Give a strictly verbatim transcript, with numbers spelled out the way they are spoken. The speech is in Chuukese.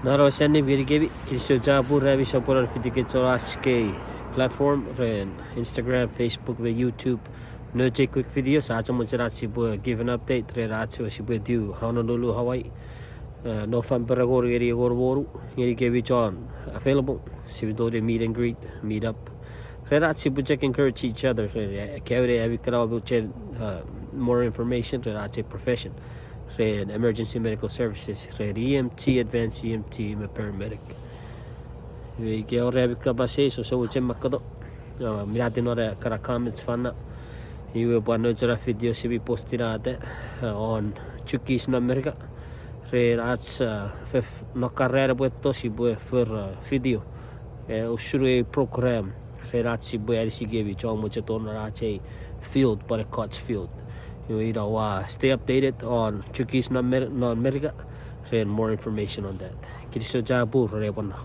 Non ewe Sunday ngenikemi, kinisou chapur ami sopweno fiti kei chon ach kei platform ren Instagram, Facebook me YouTube. Nouch ei quick video, sia chok mochen ach sipwe give an update ren ach sipwe tiu Honolulu, Hawaii. November engon ngeni engon me wonu, ngenikemi chon available, sipwe tongeni meet and greet, meet up. Ren ach sipwe chok encourage each other ren, kaune ami kana mochen more information ren ach ei profession ren emergency medical services, ren E M T, advanced E M T me paramedic. Iwe ika wor ami kapas eis, ouse mochen makkoto, mi natin non ekkana comments fan na. Iwe pwan nouch ena video sia mi postinata won Chuukese non Merika ren ach, nokkan ran epwe to sipwe for video usun ei program ren ach sipwe anisikemi chon mochen tonong non ach ei field, pwan ekkoch field. Iwe ina ua stay updated on Chuukese non Merika ren more information on that. Kinisou chapur ren ei pwan na.